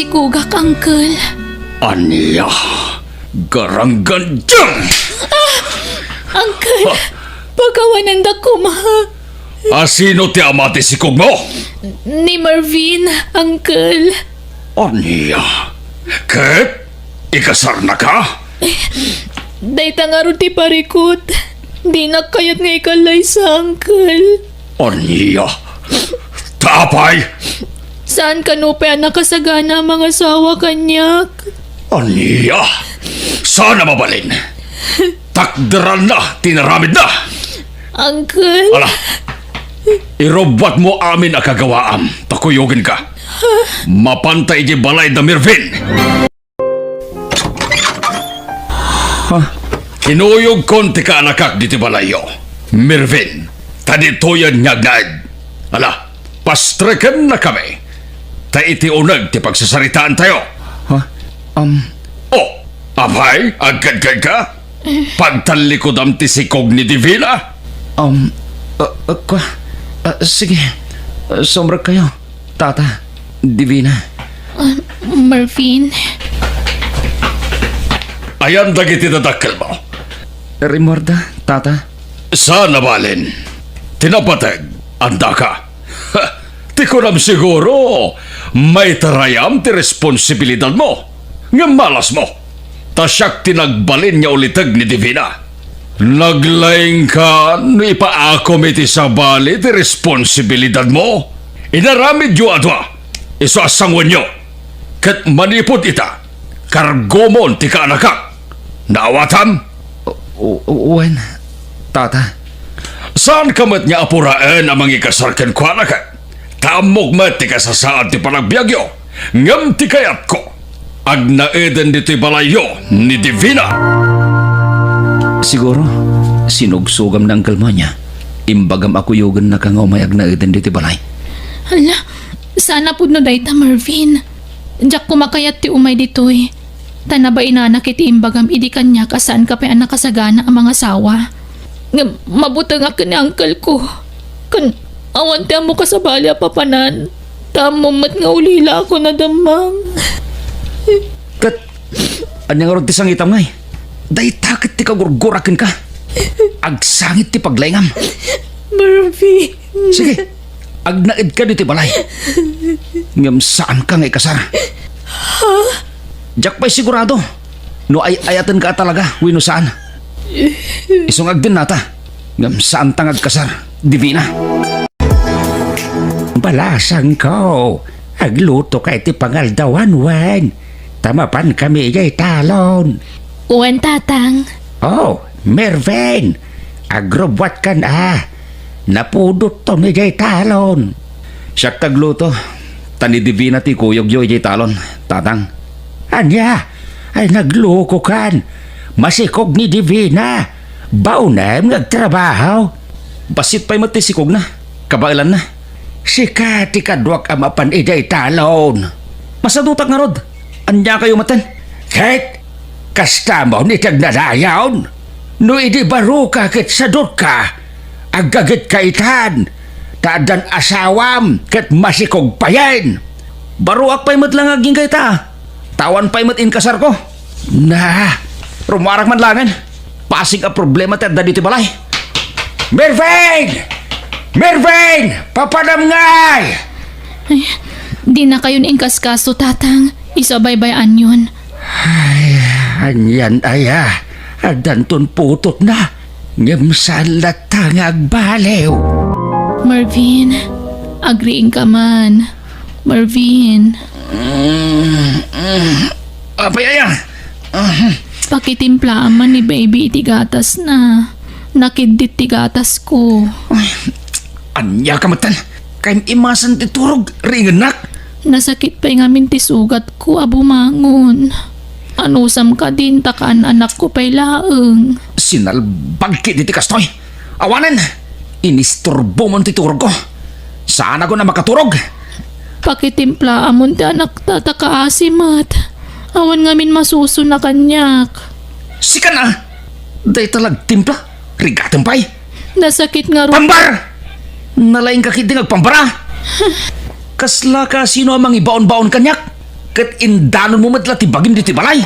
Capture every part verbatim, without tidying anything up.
Kugak, Uncle. Ania? Garanggan dyan! Uncle! Ha? Pakawanendak koma. A, sino ti ama ti sikogmo? Ni Marvin, Uncle. Ania? Ket ikasarnaka? Dayta ngarud ti parikut. Dinak kayat nga ikallaysa, Uncle. Ania? Ta apay? Saan kano pay a nakasagana a mangasawa kaniak? Ania? Saan a mabalin? Takderanna ti inaramidna. Uncle. Ala, irubbuatmo amin a kagawaam, ta kuyogenka. Mapanta idiay balay da Mervin. Ha? Kinuyogkon ti kaanakak ditoy balayyo, Mervin, ta ditoyen nga agnaed. Ala, pastreken nakami, ta iti uneg ti pagsasaritaantayo. Ha? Um. Oh, apay, agkadkadka? Pagtallikudam ti sikog ni Divina? Um, uh, uh, kua, uh, sige. Uh, sumrekkayo, Tata, Divina. Ah, Marvin. Ayan dagiti dadakkelmo? Rimmuarda, Tata. Saan a mabalin? Ti napateg, andaka. Ha, ti kunam siguro, maitarayam ti responsibilidadmo. Ngem malasmo, ta siak ti nagbalin nga uliteg ni Divina. Naglaingka no ipaakom iti sabali ti responsibilidadmo. Inaramidyo a dua, isu a sanguenyo. Ket manipud ita, kargomon ti kaanakak. Naawatam? O-, o-, wen, Tata. Saanka met nga apuraen a mangikasar kenkuana ket? Ta ammok met ti kasasaad ti panagbiagyo, ngem ti kayatko, agnaeden ditoy balayyo ni Divina. Siguro, sinugsogamna, Uncle Monya. Imbagam a kuyogennaka nga umay agnaeden ditoy balay. Hala, saan a pudno dayta, Marvin. Diak koma kayat ti umay ditoy. Ta nabainanak iti imbagam idi kaniak a saanka pay a nakasagana a mangasawa. Ngem mabutengak ken ni uncle ko. Ken awan ti ammo kasabali a papanan. Ta ammom met nga ulila ako nadammang. Ket ania ngarud ti sangitam, ngay? Dayta ket ti kagurgurak kenka. Agsangit ti paglaingam. Marvin. Sige, agnaedka ditoy balay. Ngem saanka nga ikasar. Ha? Diak pay sigurado no ay-ayatenka a talaga wenno saan. Isu nga agdennata, ngem saanta nga agkasar, Divina. Balasangko, aglutoka iti pangaldawan wen, ta mapankami idiay talon. Wen, Tatang. Oh, Mervin, agrubbuatkan a. Napudotton idiay talon. Siak ti agluto, ta ni Divina ti kuyogyo idiay talon, Tatang. Ania? Ay, naglukokan. Masikog ni Divina. Baonem nga agtrabaho. Bassit pay met ti sikogna, kabaelanna. Sika ti kaduak a mapan idiay talon. Masadutak ngarud. Ania kayo maten? Ket kastamon iti agnanayon? No idi baroka ket sadutka, aggagetka itan, ta addan asawam ket masikog payen. Baroak pay met la nga agingga ita. Ta awan pay met inkasarko. Na, rummuarak man laengen. Pasig a problema ti adda ditoy balay. Mervin! Mervin! Papanam ngay! Ay, dinakayon inkaskaso, Tatang. Isu a baybay-anyon. Ay, anian aya? Addanton putotna. Ngem saan latta nga agbaliw? Marvin, agriingka man. Marvin. Mm, mm. Apay aya? Ah. Pakitimplaam man ni baby iti gatasna. Nakiddit ti gatasko. Ay, ania ka metten? Kayem imasan ti turog, riingennak. Nasakit pay ngamin ti sugatko a bumangon. Anusam kadin ta kaan-anakko pay laeng. Sinalbag ketdi ti kastoy. Awanen, inisturbomon ti turogko. Saanakon a makaturog. Pakitimplaamon ti anakta ta kaasi met. Awan ngamin masusuna kaniak. Sika na! Dayta la agtimpla, rigatem pay. Nasakit ngarud. Pambar! Nalaingka ketdi nga agpambara. Kasla kasino a mangibaon-baon kaniak? Ket indanonmo met la ti bagim ditoy balay.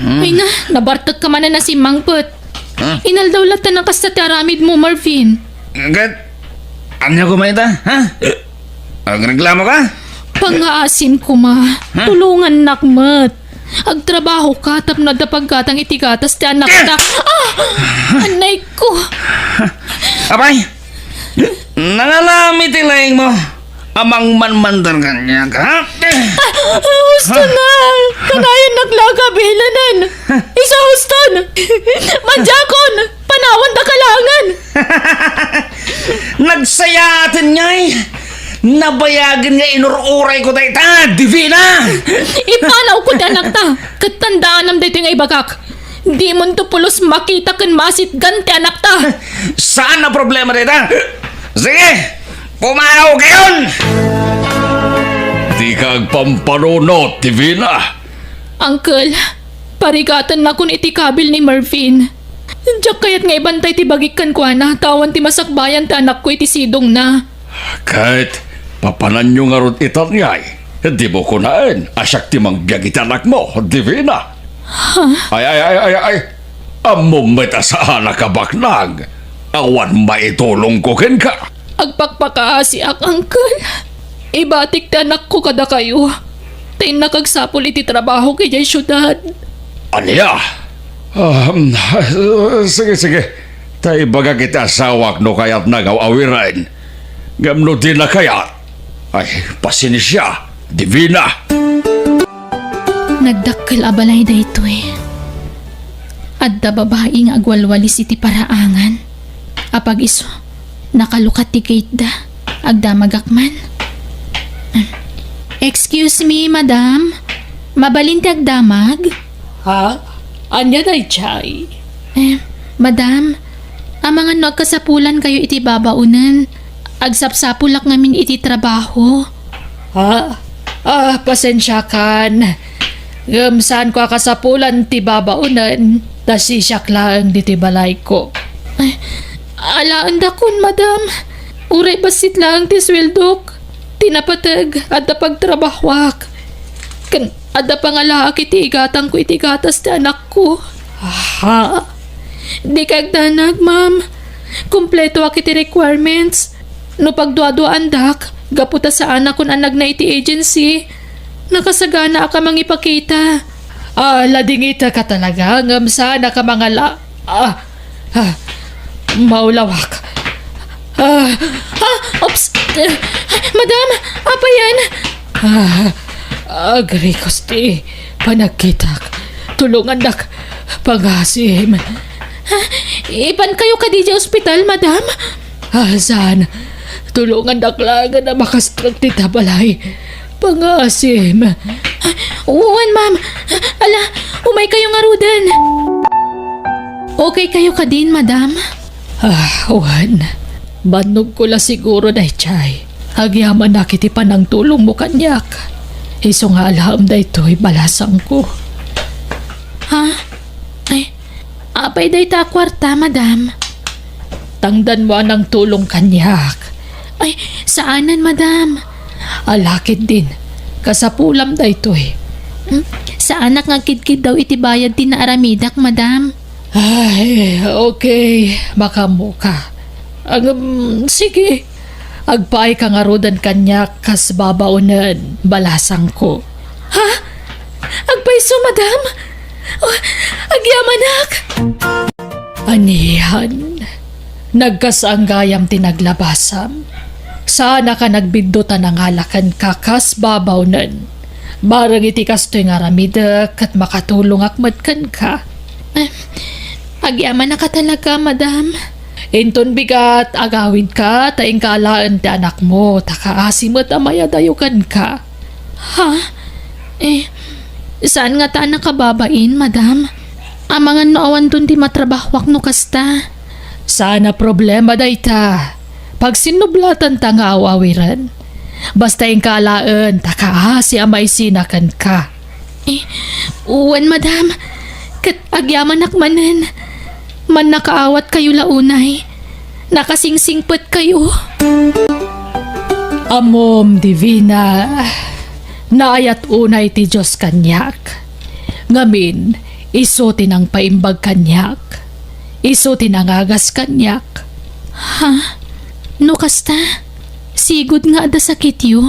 Ay na, nabartek ka manen a simmangpet. Huh? Inaldaw latta a kasta ti aramidmo, Marvin. Ket, ania koma ita, ha? Agreklamo ka? Pangngaasim koma, tulongannak met. Agtrabaho ka tapno adda paggatang iti gatas ti anakta. Ah! Anay ko! Apay, nangalami ti laingmo a mangmanmandan kaniak, ha? Ah, husto na! Kanayannak la a kabilanan! Isu, huston! Madiakon! Panawan da kalangan! Nagsayaaten ngay! Nabayagen nga inur-urayko dayta, Divina! Ipanawko ti anakta, ket tandaanam daytoy nga ibagak. Dimonto pulos makita ken masitgan ti anakta. Saan a problema dayta? Sige, pumanawkayon! Dika agpampanunot, Divina! Uncle, parigatennakon iti kabil ni Marvin. Diak kayat nga ibantay ti bagik kenkuana ta awan ti masakbayan ti anakko iti sidongna. Ket papananyo ngarud itan ngay? Dimo kunaen a siak ti mangbiag iti anakmo, Divina. Ha? Ay, ay, ay, ay, ay. Ammom met a saanak a baknang. Awan maitulongko kenka. Agpakpakaasiak, uncle. Ibatik ti anakko kadakayo. Ta innak agsapul iti trabahok idiay siudad. Ania? Um, sige, sige. Ta ibagak iti asawak no kayatna nga aw-awiren. Ngem no dina kayat, ay, pasensia, Divina. Nagdakkel a balay daytoy. Adda babai nga agwalwalis iti paraangan. Apag isu, nakalukat ti gateda. Agdamagak man. Excuse me, madam. Mabalin ti agdamag? Ha? Ania daydiay? Eh, madam, amangan no agkasapulankayo iti babaonen. Agsapsapulak ngamin iti trabaho. Ha? Ah, pasensiakan. Ngem saanko a kasapulan ti babaonen, ta sisiak laeng ditoy balayko. Ay, alaendakon, madam. Uray bassit laeng ti sueldok, ti napateg, adda pagtrabahoak. Ken adda pangalaak iti igatangko iti gatas ti anakko. Aha. Dika agdanag, ma'am. Kumpletoak iti requirements. No pagduaduaandak, gapu ta saanakon a nagna iti agency, nakasaganaak a mangipakita. Ah, ladingitaka talaga, ngem saanak a mangala-, ah, ah, maulawak. Ah, ah, oops! Eh, madam, apay yan? Ah, agrikos ti panagkitak. Tulungandak, pangaasim. Ha? Ipankayo kadi idiay ospital, madam? Ah, saan? Tulungandak laeng a makastrek dita balay. Pangaasim. Wen, ma'am. Ala, umaykayo ngaruden. Okay kayo kadin, madam? Ah, wen. Bannogko la siguro daydiay. Agyamanak iti panangtulongmo kaniak. Isu nga alaem daytoy balasangko. Ha? Ay, apay dayta a kuarta, madam? Tangdanmo a nangtulong kaniak. Ay, saanen, madam. Ala ketdin, kasapulam daytoy. Hmm? Saanak nga agkidkiddaw iti bayad ti naaramidak, madam. Ay, okay. Makaammoka. Ngem, sige. Agpaayka ngaruden kaniak kas babaonen balasangko. Ha? Agpayso, madam? Oh, agyamanak! Anian, nagkasaan gayam ti naglabasam. Saanak a nagbiddut a nangala kenka kas babaonen. Bareng iti kastoy nga aramidek ket makatulongak met kenka. Eh, agyamanak a talaga, madam. Inton bigat, agawidka, ta inka alaen ti anakmo, ta kaasi met a mayadayo kenka. Ha? Eh, saan ngata a nakababain, madam? Amangan no awanton ti matrabahoak no kasta. Saan a problema dayta. Pagsinnublatanta nga aw-awiren. Basta inka alaen, ta kaasi a maisina kenka. Eh, wen, madam. Ket agyamanak manen. Mannakaawatkayo la unay. Nakasingsingpetkayo. Ammom, Divina, naayat unay ti Dios kaniak. Ngamin, isu ti nangpaimbag kaniak. Isu ti nangagas kaniak. Ha? No kasta, sigud nga adda sakityo,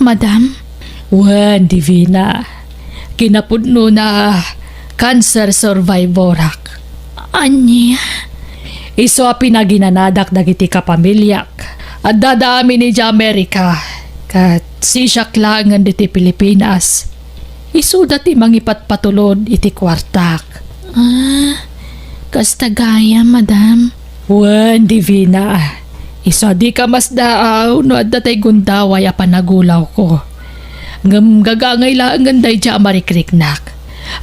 madam? Wen, Divina. Kinapudnona, cancer survivorak. Ania? Isu a pinaginanadak dagiti kapamiliak. Addada amin idiay Amerika, ket sisiak laengen ditoy Pilipinas. Isuda ti mangipatpatulod iti kuartak. Ah, kasta gayam, madam? Wen, Divina. Isu a dika masdaaw no adda tay gundaway a panagulawko. Ngem gagangay laengen daydiay a marikriknak.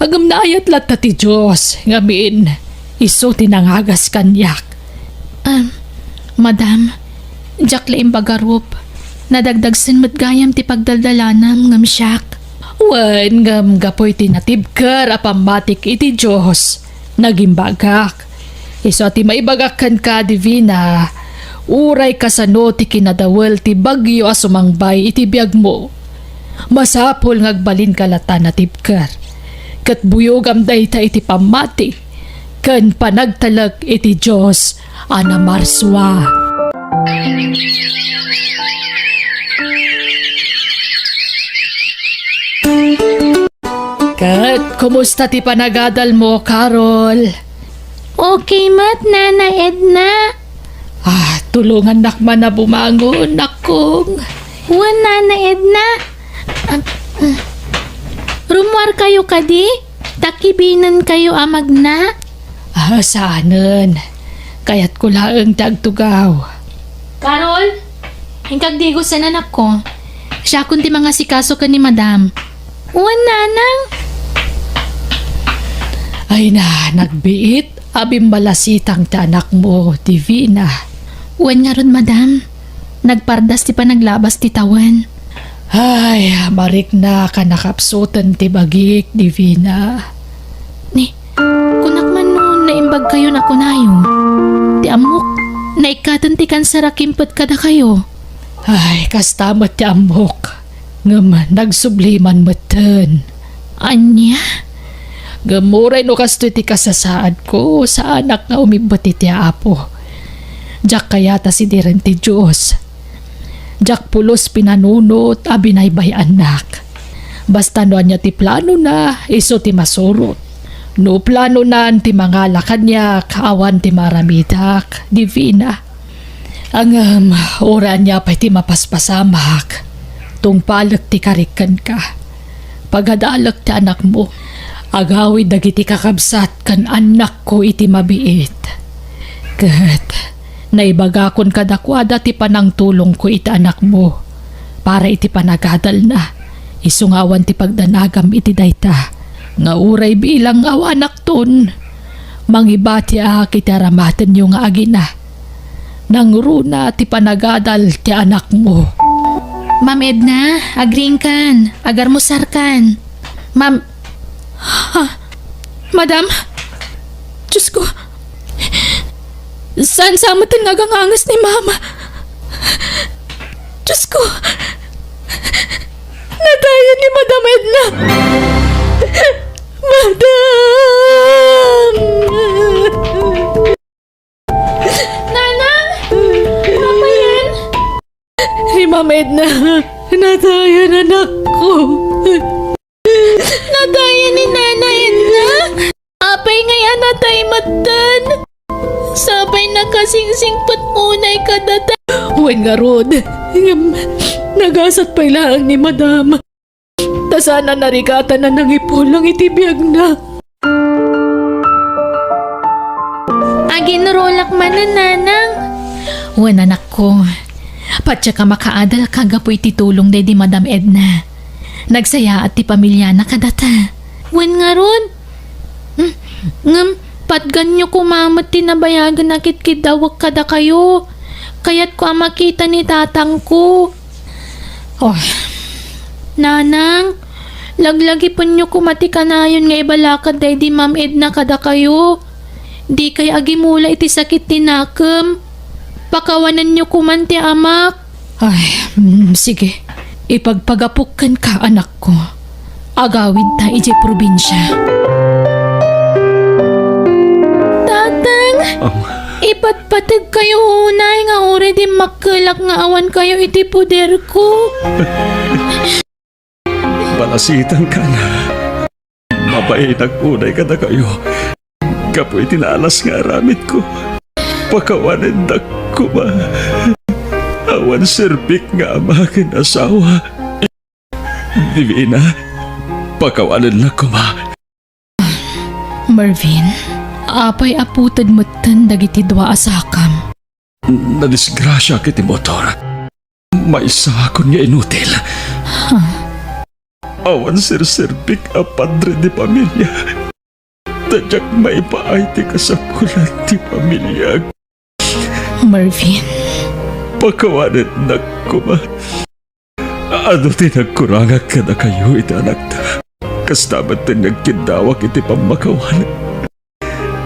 Ngem naayat latta ti Dios, ngamin, isu ti nangagas kaniak. Ah, madam, diak la imbagarup. Nadagdagsen met gayam ti pagdaldalanam ngem siak. Wen, ngem gapu iti natibker a pammatik iti Dios, nagimbagak. Isu a ti maibagak kenka, Divina, uray kasano ti kinadawel ti bagyo a sumangbay iti biagmo, masapul nga agbalinka latta natibker. Ket buyogam dayta iti pammati ken panagtalek iti Dios a namarsua. Ket kumusta ti panagadalmo, Carol? Okay met, Nana Edna. Ah, tulongannak man a bumangon, nakkong. Wen, Nana Edna. Ah, ah. Rummuarkayo kadi? Ta kibinenkayo a magna? Ah, saanen. Kayatko laeng ti agtugaw. Carol, inkag digosen, anakko. Siakon ti mangasikaso ken ni Madam. Wen, Nanang. Ay na, nagbiit a bimbalasitang ti anakmo, Divina. Wen ngarud, Madam. Nagpardas ti panaglabas ti tawen. Ay, mariknak a nakapsuten ti bagik, Divina. Ni, kunak man no naimbagkayon a kunayo. Ti ammok, naikkaten ti kanser a kimpet kadakayo. Ay, kasta met ti ammok. Ngem nagsubli man metten. Ania? Ngem uray no kastoy ti kasasaadko, saanak nga umibbet iti Apo. Diak kayat a sidiren ti Dios. Diak pulos pinanunot a binaybay-annak. Basta no ania ti planona, isu ti masurot. No planonan ti mangala kaniak, awan ti maaramidak, Divina. Ngem, uray ania pay ti mapaspasamak, tungpalek ti karik kenka. Pagadalek ti anakmo. Agawid dagiti kakabsat ken annakko iti mabiit. Ket naibagakon kadakuada ti panangtulongko iti anakmo para iti panagadalna. Isu nga awan ti pagdanagam iti dayta, nga uray bilang awanakton, mangibatiak iti aramatenyo nga agina. Nangruna ti panagadal ti anakmo. Ma'am Edna, agriingkan, agarmusarkan. Ma'am, ha? Madam? Diyos ko. Saan sa metten nga aganganges ni Mama? Diyos ko. Natayen ni Madam Edna. Madam! Nanang! Papa yan! Ni Ma'am Edna, natayan, anakko. Natayan ni Nana Edna? Apay ngay a natay metten? Sapay nakasingsingpet unay kadata. Wen ngarud, ngem nagasat pay laeng ni Madam. Ta saan a narikatan a nangipulang iti biagna. Aginrolak manen, Nanang. Wen, anakko. Patiek a makaadalka gapu iti tulong daydi Madam Edna. Nagsayaat ti pamiliana kadata. Wen ngarud, Hmm, ngem, patganyo koma met ti nabayagen a kitkiddawek kadakayo. Kayatko a makita ni tatangko. Oh. Nanang, laglagipenyo koma ti kanayon nga ibalakad daydi Ma'am Edna kadakayo. Dikay agimula iti sakit ti nakem. Pakawanenyo koman ti amak. Ay, mm, sige. Ipagpagapok kenka, anakko. Agawidta idiay probinsia. Tatang! Am. Ipatpategkayo unay nga uray dimmakkelak nga awankayo iti poderko. Balasitangkan. Mabainak unay kadakayo gapu iti naalas nga aramidko. Pakawanennak koma. Awan serbik nga ama ken asawa. Divina, pakawanennak koma. Mervin, apay a puted metten dagiti dua a sakam? Nadisgrasiaak iti motor. Maysaakon nga inutil. Huh? Awan serserbik a padre de pamilia. Ta diak maipaay ti kasapulan ti pamiliak. Mervin. Pakawanennak koma. Adu ti nagkurangak kadakayo iti anakta. Kasta met ti nagkiddawak iti pammakawan.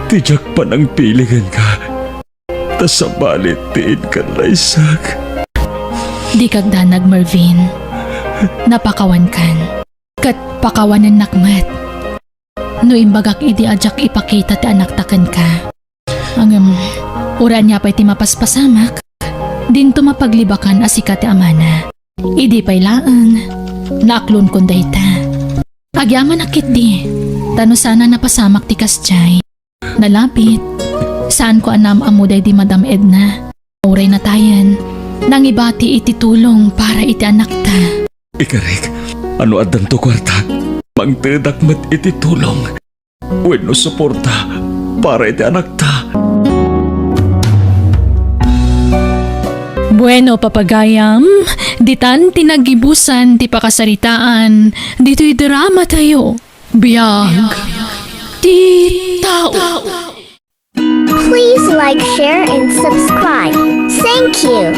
Ti diak panangpili kenka, ta sabali ti inkallaysak. Dika agdanag, Mervin. Napakawankan. Ket pakawanennak met no imbagak idi a diak ipakita ti anakta kenka. Ngem, uray ania pay ti mapaspasamak, dinto mapaglibakan a sika ti amana. Idi pay laeng, naaklonkon dayta. Agyamanak ketdi, ta no saan a napasamak ti kasdiay, nalabit, saanko a naam-ammo daydi Madam Edna. Uray natayen, nangibati iti tulong para iti anakta. Ikarik, no addanto kuarta, mangtedak met iti tulong wenno suporta para iti anakta. Bueno, papagayam, ditan ti naggibusan ti pakasaritaan ditoy drama tayo. Biag ti tao. Please like, share, and subscribe. Thank you.